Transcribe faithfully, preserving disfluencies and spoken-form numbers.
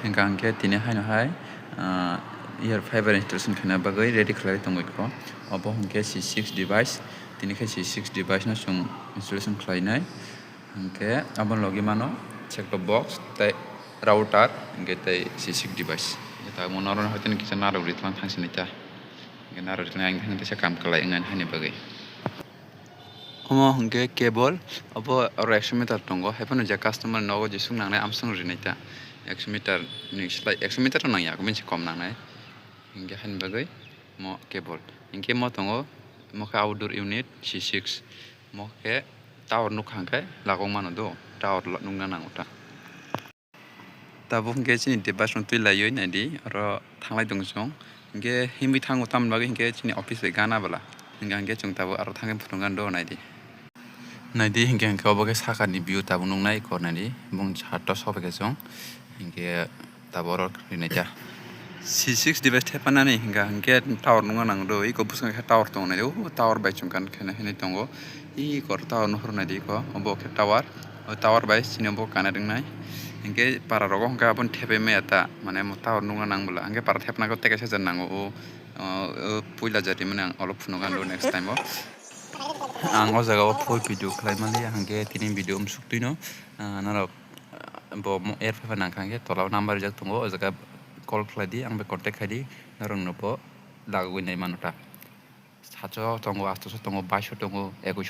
Hingka hingke tini haino hai, ah, ear fiber installation khaina bagwi ready khlai tongwi kho. Obo hingke C six device, tini khe C six device no chwng installation khlainai. Hingke abo logi mano set top box tei router hingke tei C six device. Tabuk norok no hoiteni kisa narwk ri tlang thang sini ta. Hingke narwk ri tlang ang thang teisa kam kwlai wngnani haini bagwi. Omo hingke cable, obo oro ekso meter tongo, haiphano je customer nogo jesuk nangnai amsong rinai ta. Ekso meter ni slai, ekso meter to nangya, bini se kom nangnai. Hingke haini bagwi mo cable. Hingke mo tongo, mo khe outdoor unit C six. Mo khe tower nukha hingke lagok mano do, tower nukna nango ta. Tabuk hingke chini device rok twi laiwi naidi, oro thanglai tongo chwng. Hingke himwi thango, tamoni bagwi hingke chini office bai gana bwla. Hingka hingke chwng tabuk aro thangwi phunukgani do naidi. Naidi hingke hingke obo khe sakani view tabuk nuknai kor naidi, bung sat o sobai khe chwng. Hingke tabuk oro rinai ta. C six device thepanani hingka hingke tower nukna nango do, eko bwskango khe tower tongo naidi, o tower bai chwng kan khe hinwi tongo. Eko tower nuhur naidi eko, obo khe tower. O tower bai chini bo connect wngnai. Hingke para rogo hingke aboni thepai maya ta, mane mo tower nukna nang bwla. Hingke para thepna khe tei kaisa jar nango. O, o, o puila jati mani ang olo phunukgani do next time o. Ang o jaga o full video khlai manliya, hingke tini video umsuk twino, ah, norok, ah, bo mo air fiber nangkha hingke tola o number rijak tongo, o jaga call khlai di, ang bai contact khai di, norok no bo lagogwi nai mano ta. Satsho tongo, attoso tongo, baisho tongo, ekuisho